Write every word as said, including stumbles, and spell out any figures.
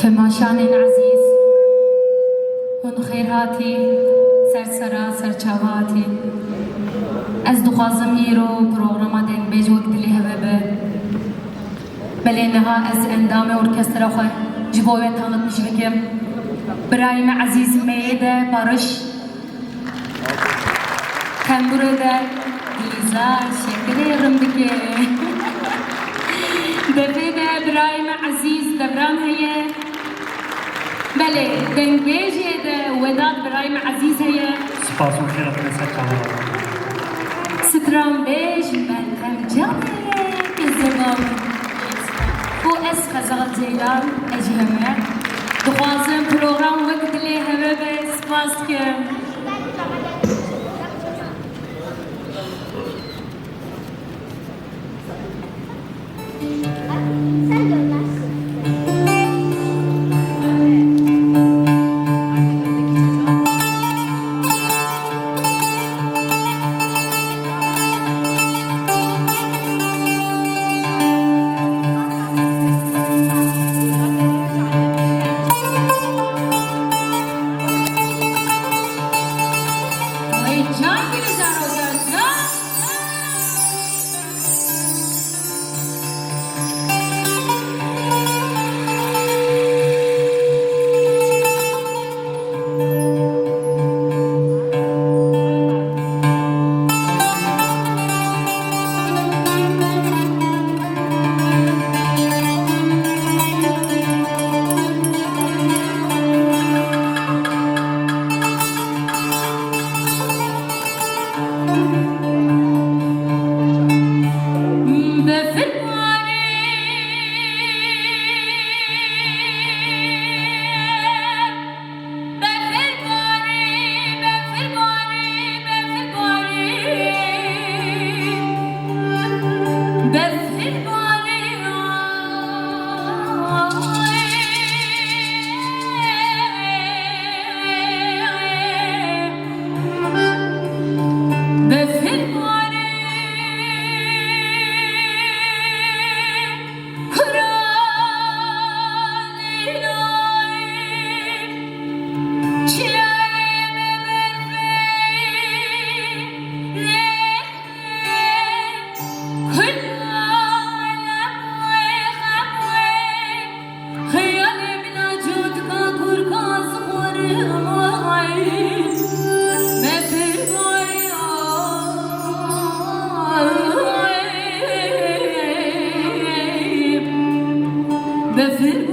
Temaşanên ezîz, hûn xêr hatî, ser sera, ser çava hatî. Ez dixwazim îro programa dengbêj wek dilê hewe be. Belê niha ez endamê orkestra xwe ji bo we tanitmiş bikim. Birayê me ezîz Meyê de Barış. Tembûrê de Gulîzar Şekirê rim dike. Defê de birayê me ezîz Devran heye. Belê, dengbêjê de Wedat birayê me ezîz heye. Spas û xêra te ser çava. Stranbêj Meltem Can heye, kizeba min. Û ez Xezal Ceylan, ez jî heme. Dixwazim program wek dilê hewe be, spas dikim. Befir